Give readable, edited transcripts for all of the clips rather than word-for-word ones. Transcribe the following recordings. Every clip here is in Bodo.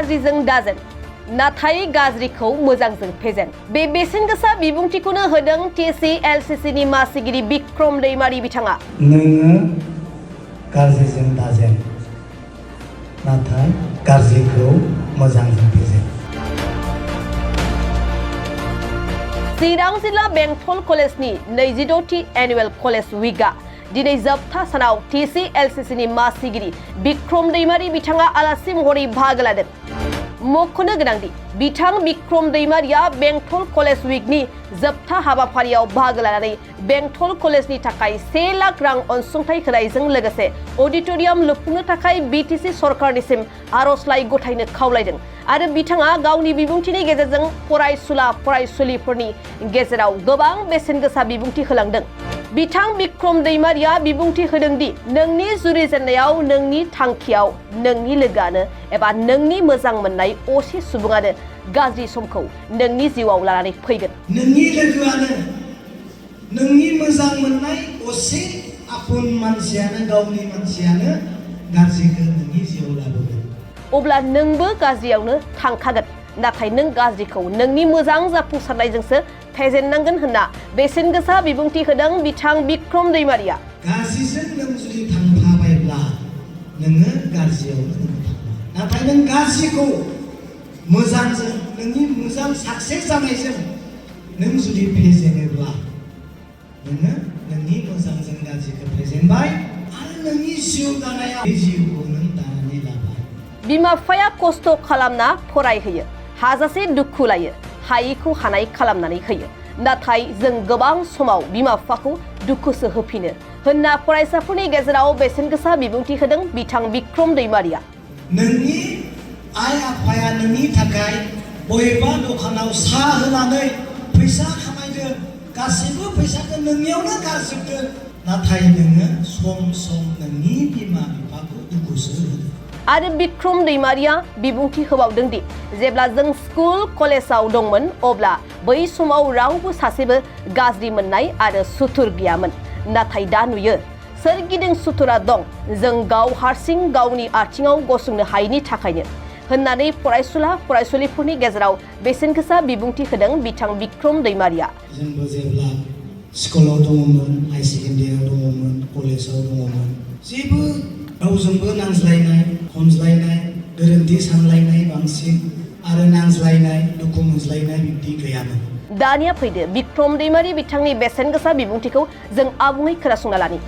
गाज्रिजों दाजेन नाथाय गाज्रिखौ मोजांजों फेजेन बे बेसेन गोसा बिबुंथिखौनो होदों TCLCC नि मासिगिरि बिक्रम दैमारी बिथाङा। नोङो गाज्रिजों दाजेन नाथाय गाज्रिखौ मोजांजों फेजेन। चिरां जिल्ला बेंटल कलेजनि 26थि एनुवेल कलेज उइकआ दिनै जोबथा सानाव TCLCC नि मासिगिरि बिक्रम दैमारी बिथाङा आलासि महरै बाहागो लादों। मख'नो गोनांदि बिथां बिक्रम दैमारीया बेंटल कलेज उइकनि जोबथा हाबाफारियाव बाहागो लानानै बेंटल कलेजनि थाखाय 1 लाख रां अनसुंथाइ होनायजों लोगोसे अडिटोरियाम लुफुंनो थाखाय BTC सरकारनिसिम आर'जलाइ गथायनो खावलायदों आरो बिथाङा गावनि बिबुंथिनि गेजेरजों फरायसुला फरायसुलिफोरनि गेजेराव गोबां बेसेन गोसा बिबुंथि होलांदों। बिथां बिक्रम दैमारीया बिबुंथि होदों दि नोंनि जुरिजेननायाव नोंनि थांखियाव नोंनि लोगोआनो एबा नोंनि मोजां मोननाय असे सुबुङानो गाज्रि समखौ नोंनि जिउआव लानानै फैगोन। नोंनि लोगोआनो नोंनि मोजां मोननाय असे आपुन मानसियानो गावनि मानसियानो गाज्रिखौ नोंनि जिउआव लाबोगोन। अब्ला नोंबो गाज्रियावनो थांखागोन नाथाय नों गाज्रिखौ नोंनि मोजां जाफुंसारनायजोंसो फेजेननांगोन होनना बेसेन गोसा बिबुंथि होदों बिथां बिक्रम दैमारीया। गाज्रिजों नों जुदि थांफाबायब्ला नोङो गाज्रियावनो थांगोन नाथाय नों गाज्रिखौ मोजांजों नोंनि मोजां साक्सेस जानायजों नों जुदि फेजेनोब्ला नोङो नोंनि मोजांजों गाज्रिखौ फेजेनबाय आरो नोंनि जिउ दानायाव बे जिउखौ नों दानानै लाबाय। बिमा बिफाया खस्थ' खालामना फरायहोयो हाजासे दुखु लायो हायिखौ हानाय खालामनानै होयो नाथाय जों गोबां समाव बिमा बिफाखौ दुखुसो होफिनो होनना फरायसाफोरनि गेजेराव बेसेन गोसा बिबुंथि होदों बिथां बिक्रम दैमारीया। नोंनि आइ आफाया नोंनि थाखाय बबेबा दखानाव साहा होनानै फैसा खामायदों गासैबो फैसाखौ नोंनियावनो गारजोबदों नाथाय नोङो सम सम नोंनि बिमा बिफाखौ दुखुसो होदों। आरो बिक्रम दैमारीया बिबुंथि होबावदों दि जेब्ला जों स्कुल कलेजाव दंमोन अब्ला बै समाव रावबो सासेबो गाज्रि मोननाय आरो सुथुर गैयामोन नाथाय दा नुयो सोरगिदिं सुथुरा दं जों गाव हारसिं गावनि आथिङाव गसंनो हायैनि थाखायनो होननानै फरायसुला फरायसुलिफोरनि गेजेराव बेसेन गोसा बिबुंथि होदों बिथां बिक्रम दैमारीया। जोंबो जेब्ला स्कुलाव दङमोन हाई सेकेन्डारियाव दङमोन कलेजाव दङमोन जेबो रावजोंबो नांज्लायनाय खमज्लायनाय गोरोन्थि सानलायनाय बांसिन आरो नांज्लायनाय दुखु मोनज्लायनाय बिब्दि गैयामोन। दानिया फैदो बिक्रम दैमारी बिथांनि बेसेन गोसा बिबुंथिखौ जों आबुङै खोनासंना लानि।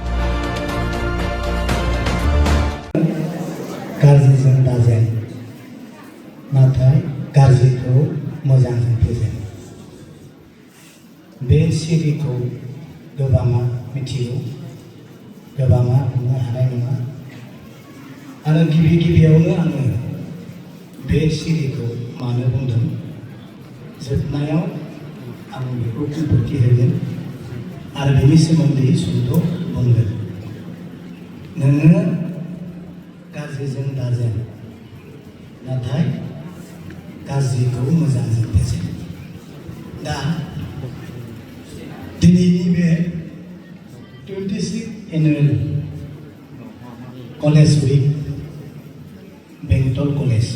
गाज्रिजों दाजेन नाथाय गाज्रिखौ मोजांजों फेजेन बे सिरिखौ गोबाङा मिथिगौ गोबाङा हमनो हानाय नङा आरो गिबियावनो आङो बे सिरिखौ मानो बुंदों जोबनायाव आं बेखौ बुंफोरथि होगोन आरो बेनि सोमोन्दै सुंद' बुंगोन। नोङो गाज्रिजों दाजेन नाथाय गाज्रिखौ मोजांजों फेजेन। दा दिनैनि बे 26 एनुवेल कलेज उइक बेंटल कलेज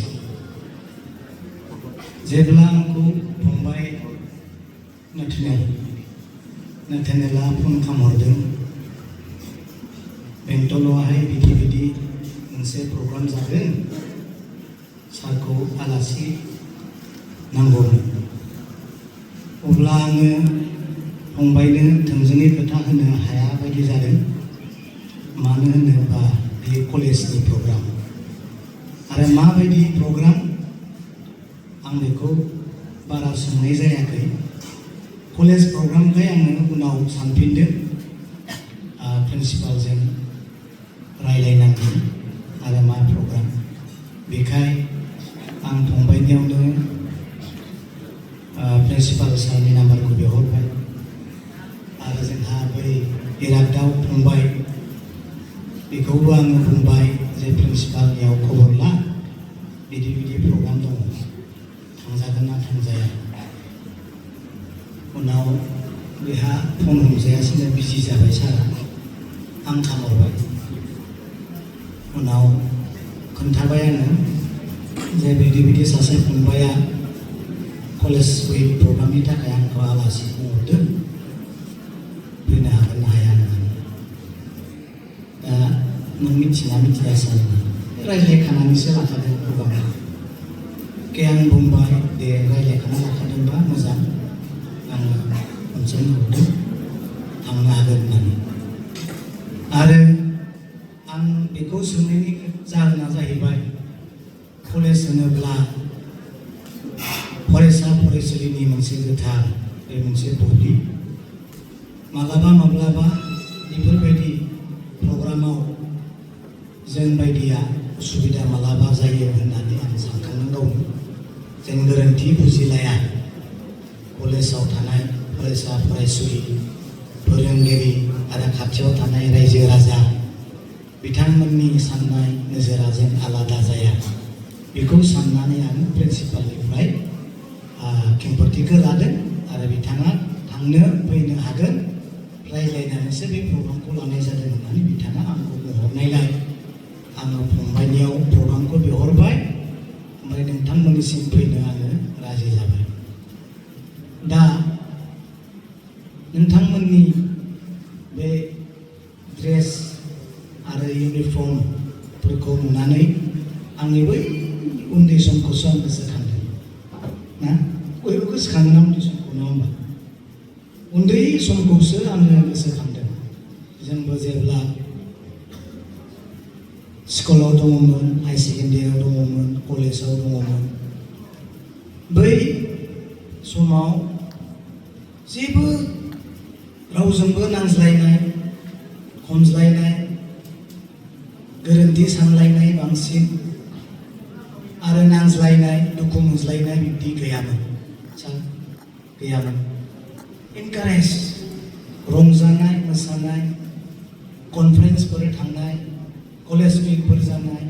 जेब्ला आंखौ फंबाय नेथानेला फन खालामहरदों बेंटलावहाय बिदि मोनसे प्रग्राम जागोन सारखौ आलासि नांगौमोन अब्ला आङो फंबायनो थोंजोङै खोथा होनो हाया बायदि जादों मानो होनोबा बे कलेजनि प्रग्राम आरो माबायदि प्रग्राम आं बेखौ बारा सोंनाय जायाखै कलेज प्रग्रामखाय आङो उनाव सानफिनदों प्रिन्सिपालजों रायलायनांगोन आरो मा प्रग्राम बेखाय आं फंबायनियावनो प्रिन्सिपाल सारनि नाम्बारखौ बिहरबाय आरो जोंहा बै इरागदाव फंबाय बेखौबो आङो बुंबाय जे प्रिन्सिपालनियाव खबर ला बिदि प्रग्राम दङ थांजागोन ना थांजाया उनाव बेहा फन हमजायासैनो बिजि जाबाय सारा आं खामहरबाय उनाव खोन्थाबाय आङो जे बिदि सासे फंबाया कलेज उइक प्रग्रामनि थाखाय आंखौ आलासि बुंहरदों फैनो हागोन ना हाया होननानै दा नों मिथिना मिथिया सानो रायज्लायखानानैसो लाखादों गोबां के आं बुंबाय दे रायज्लायखाना लाखादोंबा मोजां आङो अनसायनो हरदों थांनो हागोन होननानै आरो आं बेखौ सोंनायनि जाहोना जाहैबाय कलेज होनोब्ला फरायसा फरायसुलिनि मोनसे गोथार बे मोनसे बलि माब्लाबा माब्लाबा बेफोरबायदि प्रग्रामाव जों बायदिया उसुबिदा मालाबा जायो होननानै आं सानखांनांगौ जों गोरोन्थि बुजिलाया कलेजाव थानाय फरायसा फरायसुलि फोरोंगिरि आरो खाथियाव थानाय रायजो राजा बिथांमोननि साननाय नोजोरा जों आलादा जाया बेखौ साननानै आं प्रिन्सिपालनिफ्राय खेंफोरथिखौ लादों आरो बिथाङा थांनो फैनो हागोन रायज्लायनानैसो बे प्रग्रामखौ लानाय जादों होननानै बिथाङा आंखौ बुंहरनायलाय आङो फंबायनियाव प्रग्रामखौ बिहरबाय ओमफ्राय नोंथांमोननिसिम फैनो आङो राजि जाबाय दा नोंथांमोननि बे ड्रेस आरो इउनिफर्मफोरखौ नुनानै आंनि बै उन्दै समखौसो आं गोसोखांदों ना बयबो गोसोखाङो ना उन्दै समखौ नङा होमबा उन्दै समखौसो आङो गोसोखांदों जोंबो जेब्ला स्कुलाव दङमोन हाई सेकेन्डारियाव दङमोन कलेजाव दङमोन बै समाव जेबो रावजोंबो नांज्लायनाय खमज्लायनाय गोरोन्थि सानलायनाय बांसिन आरो नांज्लायनाय दुखु मोनज्लायनाय बिदि गैयामोन गैयामोन इनकारेज रंजानाय मोसानाय कनफारेन्सफोर थांनाय कलेज उइकफोर जानाय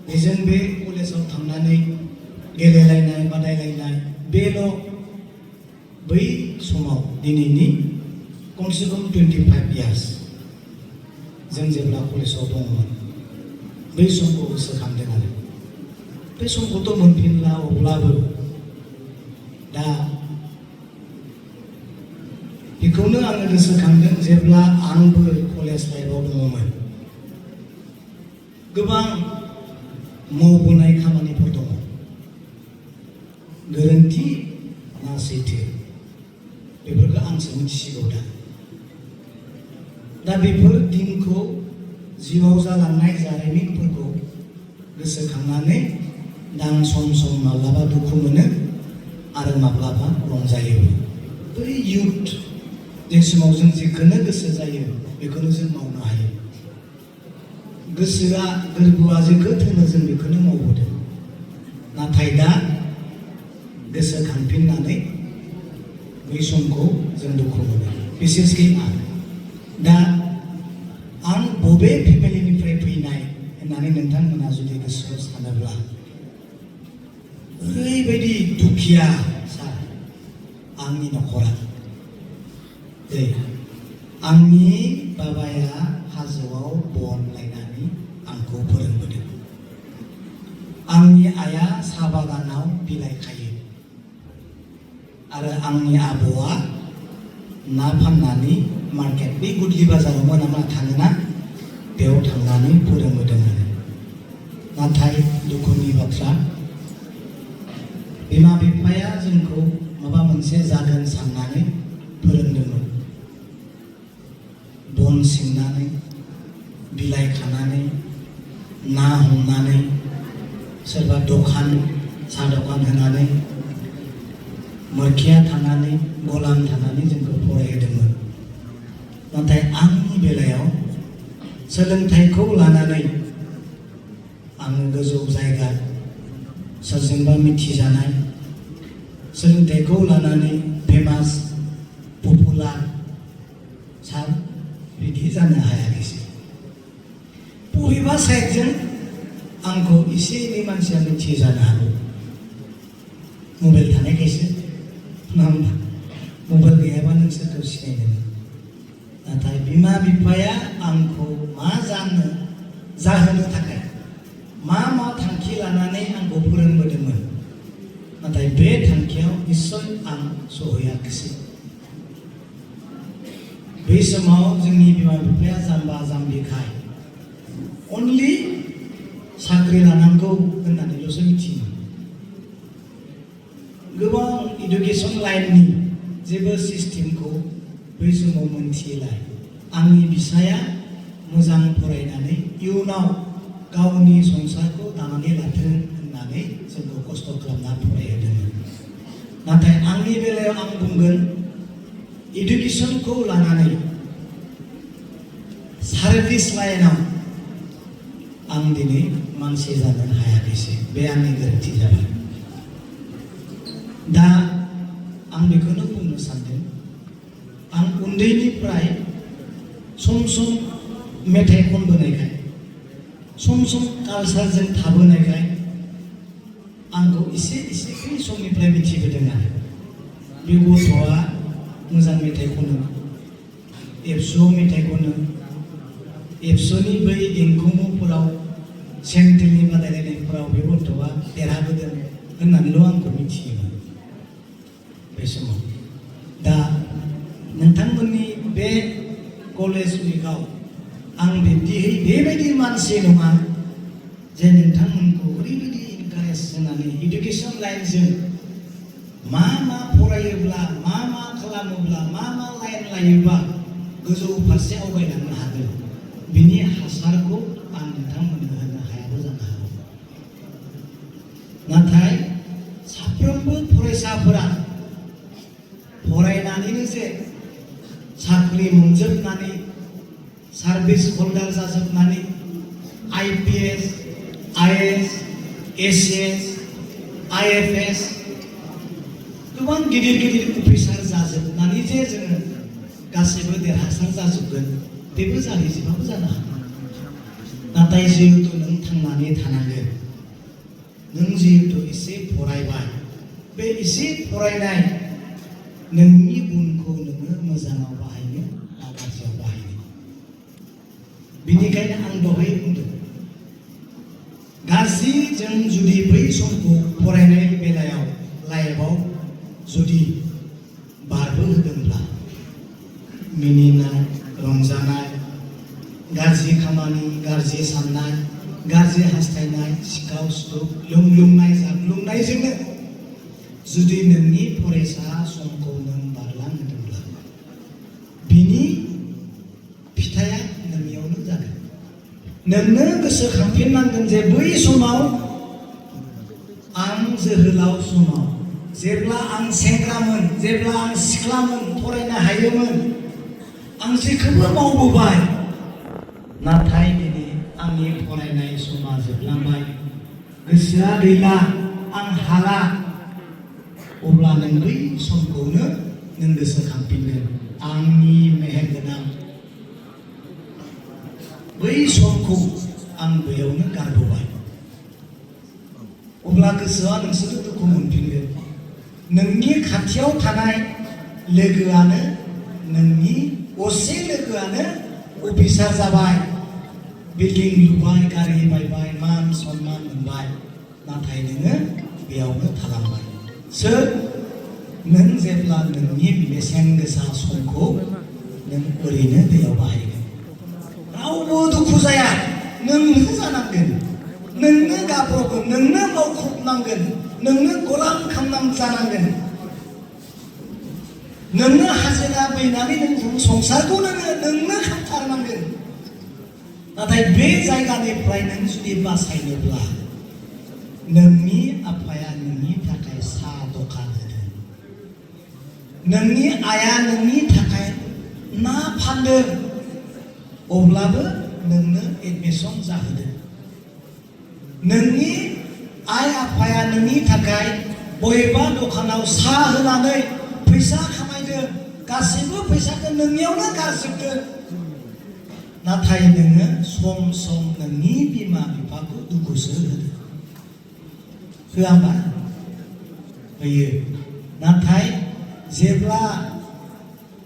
बेजों बे कलेजाव थांनानै गेलेलायनाय बादायलायनाय बेल' बै समाव दिनैनि खमसे खम 25 इयार्स जों जेब्ला कलेजाव दङमोन बै समखौ गोसोखांदों आरो बे समखौथ' मोनफिनला अब्लाबो दा बेखौनो आङो गोसोखांदों जेब्ला आंबो कलेज लाइफआव दङमोन गोबां मावबोनाय खामानिफोर दङ गोरोन्थि ना सैथो बेफोरखौ आंसो मिथिसिगौ दा बेफोर दिनखौ जिउआव जालांनाय जारिमिनफोरखौ गोसोखांनानै आं सम सम माब्लाबा दुखु मोनो आरो माब्लाबा रंजायो बै इयुथ जे समाव जों जेखौनो गोसो जायो बेखौनो जों मावनो हायो गोसोआ गोरबोआ जेखौ थोनो जों बेखौनो मावबोदों नाथाय दा गोसोखांफिननानै बै समखौ जों दुखु मोनो बिसेसकै दा आं बबे फेमिलिनिफ्राय फैनाय होननानै नोंथांमोना जुदि गोसोआव सानोब्ला ओरैबायदि दुखिया सार आंनि न'खरा आंनि बाबाया हाजोआव बन लायनानै आंखौ फोरोंबोदों आंनि आइया साहा बागानाव बिलाइ खायो आरो आंनि आबौआ ना फाननानै मार्केट बे गुदलि बाजाराव मोना मोना थाङोना बेयाव थांनानै फोरोंबोदों आरो नाथाय दुखुनि बाथ्रा बिमा बिफाया जोंखौ माबा मोनसे जागोन साननानै फोरोंदोंमोन बन सिननानै बिलाइ खानानै ना हमनानै सोरबा दखान साहा दखान होनानै मोरखिया थानानै गलाम थानानै जोंखौ फरायहोदोंमोन नाथाय आंनि बेलायाव सोलोंथाइखौ लानानै आङो गोजौ जायगा सोरजोंबा मिथिजानाय सोलोंथाइखौ लानानै फेमास पपुलार सार बिदि जानो हायाखैसै बबेबा साइडजों आंखौ एसे एनै मानसिया मिथियो जानो हागौ मबाइल थानायखायसो नङा होमबा मबाइल गैयाबा नों सोरखौ सिनायनो नाथाय बिमा बिफाया आंखौ मा जाहोनो थाखाय मा थांखि थांखि लानानै आंखौ फोरोंबोदोंमोन नाथाय बे थांखियाव निश्चय आं सहैयाखिसै बे समाव जोंनि बिमा बिफाया जाम्बा जाम्बिखाय अनलि साख्रि लानांगौ होननानैल'सो मिथियोमोन गोबां इडुकेसन लाइननि जेबो सिस्टेमखौ बै समाव मोनथिलाय आंनि बिसाया मोजां फरायनानै इयुनाव गावनि संसारखौ दानानै लाथों होननानै जोंखौ खस्थ' खालामना फरायहोदोंमोन नाथाय आंनि बेलायाव आं बुंगोन इडुकेसनखौ लानानै सार्भिस लाइनाव आं दिनै मानसि जानो हायाखैसै बे आंनि गोरोन्थि जाबाय दा आं बेखौनो बुंनो सानदों आं उन्दैनिफ्राय सम सम मेथाइ खनबोनायखाय सम सम कालसारजों थाबोनायखाय आंखौ एसे बै समनिफ्राय मिथिबोदों आरो बे गथ'आ मोजां मेथाइ खनो एबसुआव मेथाइ खनो एबसुनि बै देंखोमुफोराव सेन्ट्रेलनि बादायलायनायफोराव बे गथ'आ देरहाबोदों होननानैल' आंखौ मिथियोमोन बे समाव दा नोंथांमोननि बे कलेज उइकआव आं बिब्दिहै बेबायदि मानसि नङा जे नोंथांमोनखौ ओरैबायदि इनकारेज होनानै इडुकेसन लाइनजों मा फरायोब्ला मा खालामोब्ला मा लाइन लायोब्ला गोजौ फारसे आवगायलांनो हागोन बिनि हासारखौ आं नोंथांमोननो होनो हायाबो जानो हागौ नाथाय साफ्रोमबो फरायसाफोरा फरायनानैनो जे साख्रि मोनजोबनानै service हल्डार जाजोबनानै IPS, IAS, ACS, IFS गोबां गिदिर अफिसार जाजोबनानै जे जोङो गासैबो देरहासार जाजोबगोन बेबो जाहैजोबाबो जानो हागौ नाथाय जिहेतु नों थांनानै थानांगोन नों जिहेतु एसे फरायबाय बे एसे फरायनाय नोंनि गुनखौ नोङो मोजाङाव बाहायनो ना गाज्रियाव बाहायनो बिनिखायनो आं दहाय बुंदों गाज्रिजों जुदि बै समखौ फरायनाय बेलायाव लाइफआव जुदि बारबोहोदोंब्ला मिनिनाय रंजानाय गाज्रि खामानि गाज्रि साननाय गाज्रि हास्थायनाय सिखाव सिथुक लोंनाय जाग्लुंनायजोंनो जुदि नोंनि फरायसा समखौ नों बारलांहोदोंब्ला बिनि फिथाइया नोंनियावनो जागोन नोंनो गोसोखांफिननांगोन जे बै समाव आं जोहोलाव समाव जेब्ला आं सेंग्रामोन जेब्ला आं सिख्लामोन फरायनो हायोमोन आं जेखौबो मावबोबाय नाथाय दिनै आंनि फरायनाय समा जोबलांबाय गोसोआ गैला आं हाला अब्ला नों बै समखौनो नों गोसोखांफिनगोन आंनि मेहेरगोनां बै समखौ आं बैयावनो गारबोबाय अब्ला गोसोआ नोंसोरो दुखु मोनफिनगोन नोंनि खाथियाव थानाय लोगोआनो नोंनि असे लोगोआनो अफिसार जाबाय बिल्डिं लुबाय गारि बायबाय मान सन्मान मोनबाय नाथाय नोङो बेयावनो थालांबाय सोर नों जेब्ला नोंनि बेसेन गोसा समखौ नों ओरैनो दैयाव बाहायगोन रावबो दुखु जाया नोंनो जानांगोन नोंनो गाब्रगोन नोंनो मावख्रुबनांगोन नोंनो गलाम खालामनां जानांगोन नोंनो हाजिरा बैनानै नों संसारखौ नोंनो खालामथारनांगोन नाथाय बे जायगानिफ्राय नों जुदि बासायनोब्ला नोंनि आफाया नोंनि थाखाय साहा दखान होदों नोंनि आइया नोंनि थाखाय ना फानदों अब्लाबो नोंनो एडमिसन जाहोदों नोंनि आइ आफाया नोंनि थाखाय बबेबा दखानाव साहा होनानै फैसा खामायदों गासैबो फैसाखौ नोंनियावनो गारजोबदों नाथाय नोङो सम सम नोंनि बिमा बिफाखौ दुखुसो होदों होआ होमबा होयो नाथाय जेब्ला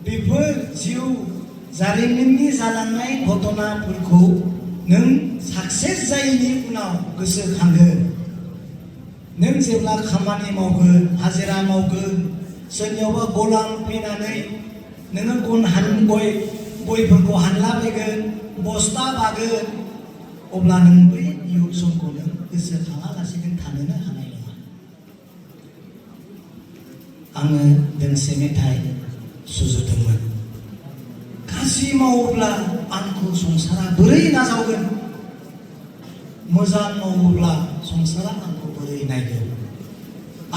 बेफोर जिउ जारिमिननि जालांनाय घटनाफोरखौ नों साक्सेस जायैनि उनाव गोसोखांगोन नों जेब्ला खामानि मावगोन हाजिरा मावगोन सोरनियावबा गलाम फैनानै नोङो गयफोरखौ हानलाबायगोन बस्ता बागोन अब्ला नों बै इयुन समखौ नों गोसोखाङालासे नों थानोनो हानाय नङा। आङो दोंसे मेथाइ सुजुदोंमोन गाज्रि मावोब्ला आंखौ संसारा बोरै नाजावगोन मोजां मावोब्ला संसारा आंखौ बोरै नायगोन।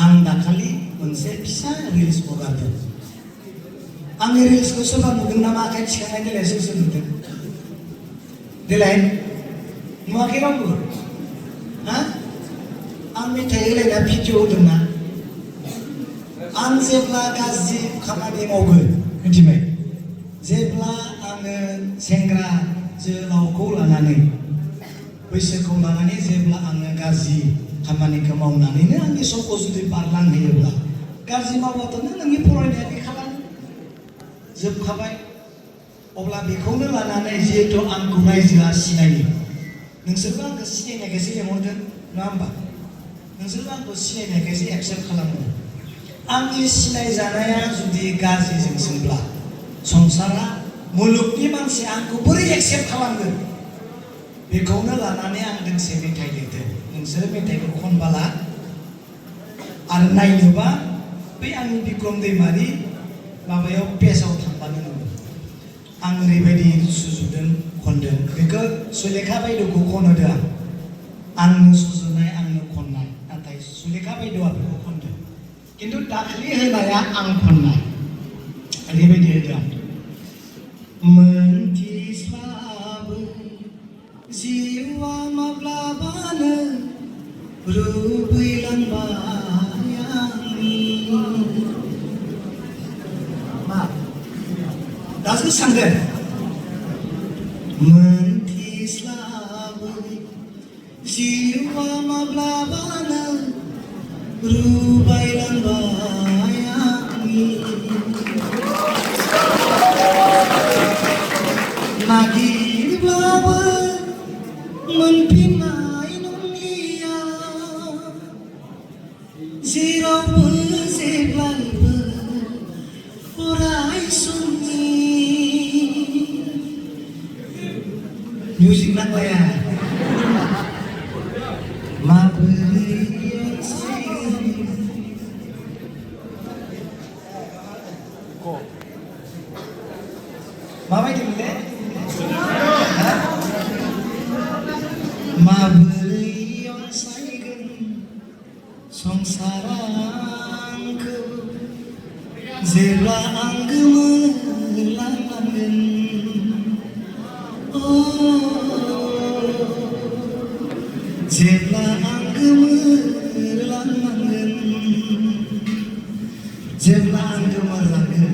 आं दाखालि मोनसे फिसा रिल्स हगारदों। आंनि रिल्सखौ सोरबा नुदों नामा आखाइ थिखांनाय देलाय सोर सोर नुदों देलाय नुवाखै रावबो हा आं मेथाइ होलायना भिडिअ होदोंना आं जेब्ला गाज्रि खामानि मावगोन मिथिबाय जेब्ला आङो सेंग्रा जोहोलावखौ लानानै बैसोखौ लानानै जेब्ला आङो गाज्रि खामानिखौ मावनानैनो आंनि समखौ जुदि बारलांहोयोब्ला गाज्रि मावबाथ' नोंनि फरायनाया गैखाला जोबखाबाय अब्ला बेखौनो लानानै जिहेतु आंखौ रायजोआ सिनायो नोंसोरबो आंखौ सिनायनायखायसो लेंहरदों नङा होमबा नोंसोरबो आंखौ सिनायनायखायसो एक्सेप्ट खालामो आंनि सिनायजानाया जुदि गाज्रिजोंसोब्ला संसारा मुलुगनि मानसिया आंखौ बोरै एक्सेप्ट खालामगोन बेखौनो लानानै आं दोंसे मेथाइ लिरदों नोंसोर मेथाइखौ खनबाला आरो नायनोबा बै आंनि बिक्रम दैमारि माबायाव पेजाव थांबानो नुगोन आं ओरैबायदि सुजुदों खनदों बेखौ सुलेखा बायद'खौ खनहोदों आंनो सुजुनाय आंनो खननाय नाथाय सुलेखा बायद'आ बेखौ खनदों खिन्थु दाख्लि होनाया आं खननाय ओरैबायदि होदों मोनथिस्लाबो जिउआ माब्लाबानो रुबैलांबाय आंनि मा दासो सानगोन मोनथिस्लाबो जिउआ माब्लाबानो रुबायलांबाय आंनि नागिरब्लाबो मोनफिननाय नंलिया जेरावबो जेब्लायबो अराय समनि मिउजिक नांलाया माबोरै माबायदि मोनले माबोरै अनसायगोन संसारा आंखौ जेब्ला आं गोमोरलांगोन जेब्ला आं गोमोरलांगोन जेब्ला आं गोमोरलांगोन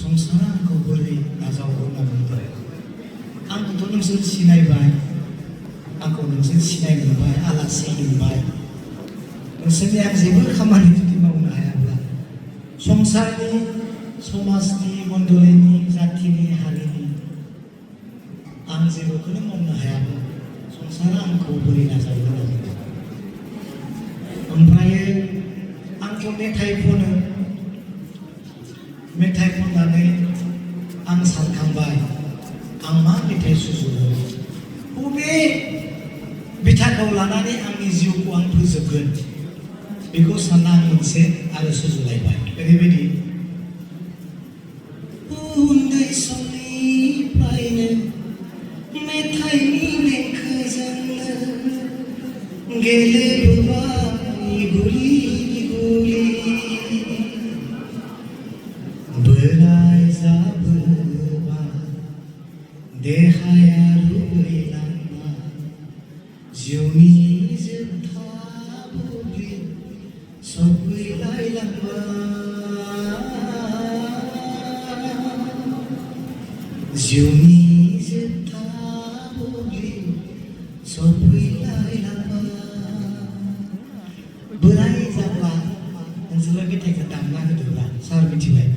संसारा आंखौ बोरै नाजावगोन होनना बुंदों आंखौथ' नोंसोर सिनायबाय आंखौ नोंसोर सिनाय मोनबाय आलासि मोनबाय नोंसोरनि आं जेबो खामानि जुदि मावनो हायाब्ला संसारनि समाजनि मण्डलिनि जातिनि हारिनि आं जेबोखौनो मावनो हायाब्ला संसारा आंखौ बोरै नाजावगोन ओमफ्राय आंथ' मेथाइ खनो मेथाइ खननानै आं सानखांबाय आं मा मेथाइ सुजुगोन बबे बिथाखौ लानानै आंनि जिउखौ आं फोजोबगोन बेखौ सानना आं मोनसे आरो सुजुलायबाय ओरैबायदि उन्दै समनिफ्रायनो मेथाइनि देंखोजोंनो गेलेबोबाय गुलि गुलि बोराय जाबोबा देहाया रुबैलांबा जिउनि जोबथा बुब्लि सफैलायलांबा जिउनि जोबथा बुब्लि सफैलायलांबा बोराय जाब्ला नोंसोरबो मेथाइखौ दामना होदोंब्ला सार मिथिबाय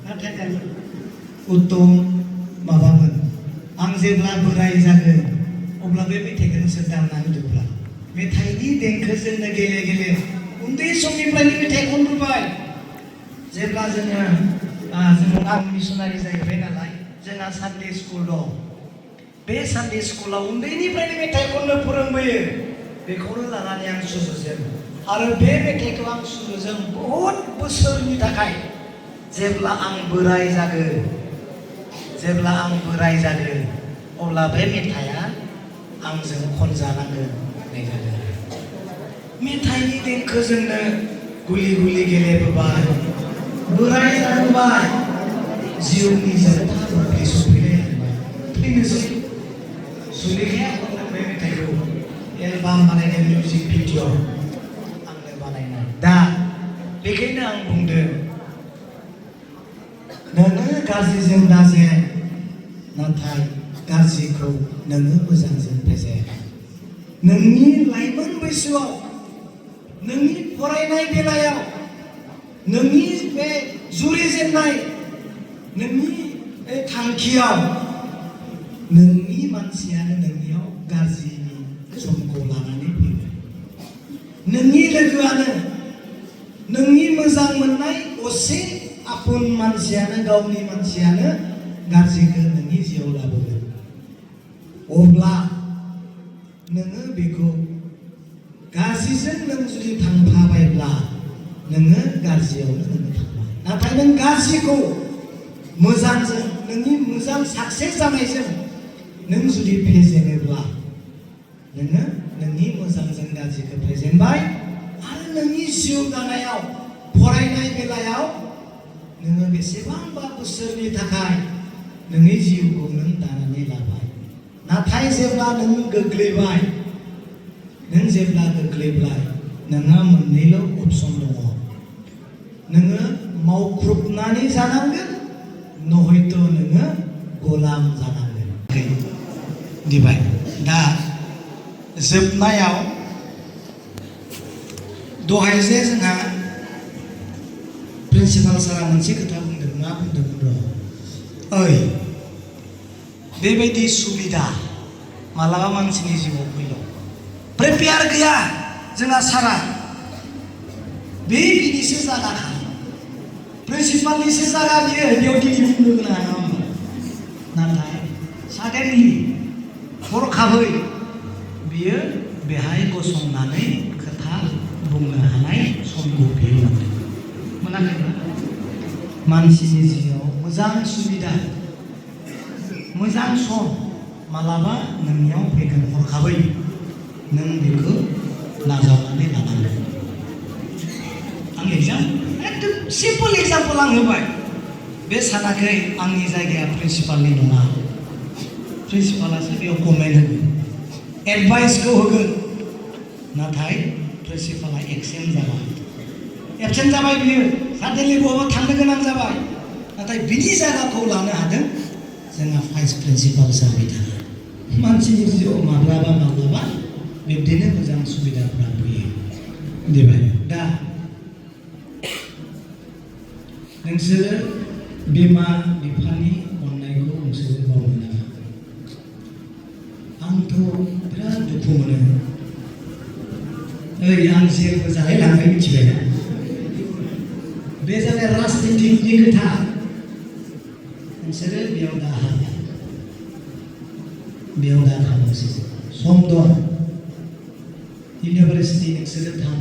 नाथाय उत्तम माबामोन आं जेब्ला बोराय जागोन अब्ला बे मेथाइखौ नोंसोर दामना होदोंब्ला मेथाइनि देंखोजोंनो गेले गेले उन्दै समनिफ्रायनो मेथाइ खनबोबाय जेब्ला जोङो आं मिसनारि जाहैबाय नालाय जोंहा सानडे स्कुल दं बे सानडे स्कुलाव उन्दैनिफ्रायनो मेथाइ खननो फोरोंबोयो बेखौनो लानानै आं सुजुजों आरो बे मेथाइखौ आं सुजुजों बहुद बोसोरनि थाखाय जेब्ला आं बोराय जागोन अब्ला बे मेथाइआ आंजों खनजानांगोन होननाय जादों मेथाइनि देंखोजोंनो गुलि गुलि गेलेबोबाय बोराय जाबोबाय जिउनि जोबथा बुब्लि सफैनाय थैनोसै सुलेखाया खनदों बे मेथाइखौ एलबाम बानायनाय मिउजिक भिडिअ आंनो बानायनाय दा बेखायनो आं बुंदों नोङो गाज्रिजों दाजे नाथाय गाज्रिखौ नोङो मोजांजों फेजेन नोंनि लाइमोन बैसोआव नोंनि फरायनाय बेलायाव नोंनि बे जुरिजेननाय नोंनि थांखियाव नोंनि मानसियानो नोंनियाव गाज्रिनि समखौ लानानै फैबाय नोंनि लोगोआनो नोंनि मोजां मोननाय असे आपुन मानसियानो गावनि मानसियानो गाज्रिखौ नोंनि जिउआव लाबोगोन अब्ला नोङो बेखौ गाज्रिजों नों जुदि थांफाबायब्ला नोङो गाज्रियावनो नोङो थांबाय नाथाय नों गाज्रिखौ मोजांजों नोंनि मोजां साक्सेस जानायजों नों जुदि फेजेनोब्ला नोङो नोंनि मोजांजों गाज्रिखौ फेजेनबाय आरो नोंनि जिउ दानायाव फरायनाय बेलायाव नोङो बेसेबांबा बोसोरनि थाखाय नोंनि जिउखौ नों दानानै लाबाय नाथाय जेब्ला नों गोग्लैबाय नोंहा मोननैल' अपसन दङ नोङो मावख्रुबनानै जानांगोन नहयथ' नोङो गलाम जानांगोन दिबाय दा जोबनायाव दहाय जे जोंहा प्रिन्सिपाल सारा मोनसे खोथा बुंदों मा बुंदोंमोन ओइ बेबायदि सुबिदा मालाबा मानसिनि जिउआव फैल' प्रिपेयार गैया जोंहा सारा बे बिनिसो जागाखा प्रिन्सिपालनिसो जागा बियो बेयाव दिनै बुंनो गोनां नङा होमबा नाथाय साडेनलि हरखाबै बियो बेहाय गसंनानै खोथा बुंनो हानाय समखौ बियो मोनदों मोनाखैबा मानसिनि जिउआव मोजां सुबिदा मोजां सम मालाबा नोंनियाव फैगोन हरखाबै नों बेखौ नाजावनानै लानांगोन आं एकदम सिम्पल एग्जाम्पल आं होबाय बे सानाखै आंनि जायगाया प्रिन्सिपालनि नङा प्रिन्सिपालासो बेयाव कमेन्ट होगोन एडभाइसखौ होगोन नाथाय प्रिन्सिपाला एबसेन्ट जाबाय बियो साडेनलि बहाबा थांनो गोनां जाबाय नाथाय बिनि जायगाखौ लानो हादों जोंहा भाइस प्रिन्सिपाल जाबाय थानाय मानसिनि जिउआव माब्लाबा बिब्दिनो मोजां सुबिदाफ्रा फैयो देबाय दा नोंसोरो बिमा बिफानि अननायखौ नोंसोरो बावनो नाङा आंथ' बिराद दुखु मोनो ओइ आं जेबो जालाय लांबाय मिथिबायना बे जाबाय राजनितिकनि खोथा नोंसोरो बेयाव दा थांनोसै सम दं इउनिभार्सिटि नोंसोरो थां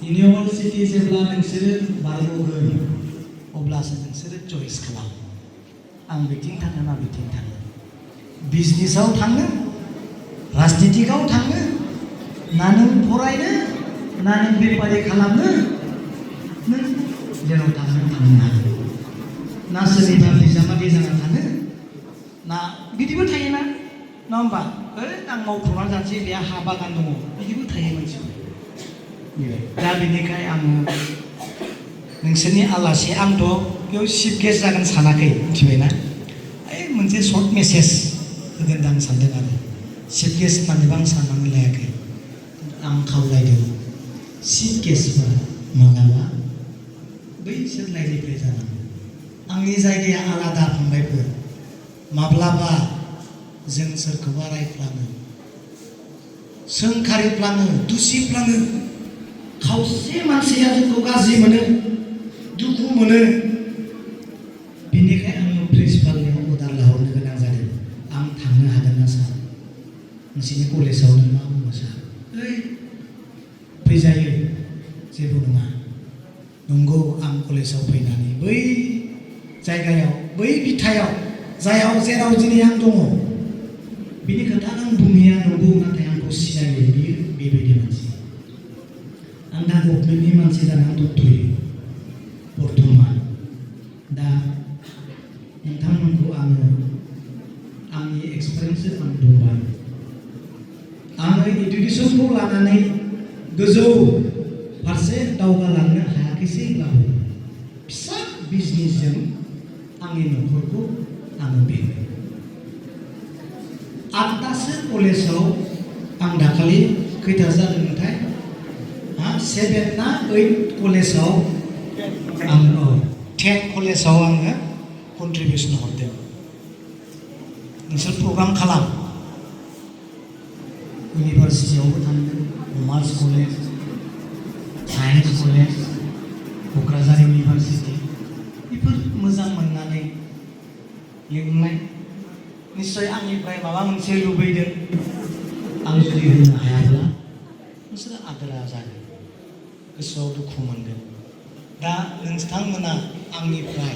इउनिभार्सिटि जेब्ला नोंसोरो बारग'गोन अब्लासो नोंसोरो चइस खालाम आं बिथिं थाङो ना बिथिं थाङो बिजनेसाव थाङो राजनितिकआव थाङो ना नों फरायनो ना नों बेफारि खालामनो नों जेराव थांनो हागोन ना सोरनिबा बिजामादै जाना थानो ना बिदिबो थायोना नङा होमबा आं मावख्रबना जानोसै बेहा हा बागान दङ बिदिबो थायो मानसिफोर दा बेनिखाय आङो नोंसोरनि आलासि आंथ' बेयाव चिफ गेस्ट जागोन सानाखै मिथिबायना मोनसे सर्ट मेसेज होगोन आं सानदों आरो चिफ गेस्ट होननानैबो आं साननानै लायाखै आं खावलायदों चिफ गेस्टफोरा मालाबा बैसोर रायजोनिफ्राय जानांगौ आंनि जायगाया आलादा फंबायफोर माब्लाबा जों सोरखौबा रायफ्लाङो सोंखारिफ्लाङो दुसिफ्लाङो खावसे मानसिया जोंखौ गाज्रि मोनो दुखु मोनो बेनिखायनो आङो प्रिन्सिपालनियाव अर्डार लाहरनो गोनां जादों आं थांनो हागोन ना सार नोंसोरनि कलेजाव नों मा बुङो सार ओइ फैजायो जेबो नङा नंगौ आं कलेजाव फैनानै बै जायगायाव बै बिथायाव जायाव जेराव दिनै आं दङ बिनि खोथा आं बुंनाया नंगौ नाथाय आंखौ सिनायो बियो बेबायदि मानसि आं दा गभर्नमेन्टनि मानसि जानानै दंथ'यो बर्थमान दा नोंथांमोनखौ आङो आंनि एक्सपिरियेन्सजों आं बुंबाय आङो इडुकेसनखौ लानानै गोजौ फारसे दावगालांनो हायाखैसैब्लाबो फिसा बिजनेसजों आंनि न'खरखौ आङो बेङो 8तासो कलेजाव आं दाखालि खैथा जादोंमोनथाय 7 ना 8 कलेजाव आङो 10 कलेजाव आङो कन्ट्रिबिउसन हरदों नोंसोर प्रग्राम खालाम इउनिभार्सिटियावबो थांदों commerce college science college Kokrajhar university बेफोर मोजां मोननानै लिंनाय निश्चय आंनिफ्राय माबा मोनसे लुबैदों आं जुदि होनो हायाब्ला नोंसोरो आद्रा जागोन गोसोआव दुखु मोनगोन दा नोंथांमोना आंनिफ्राय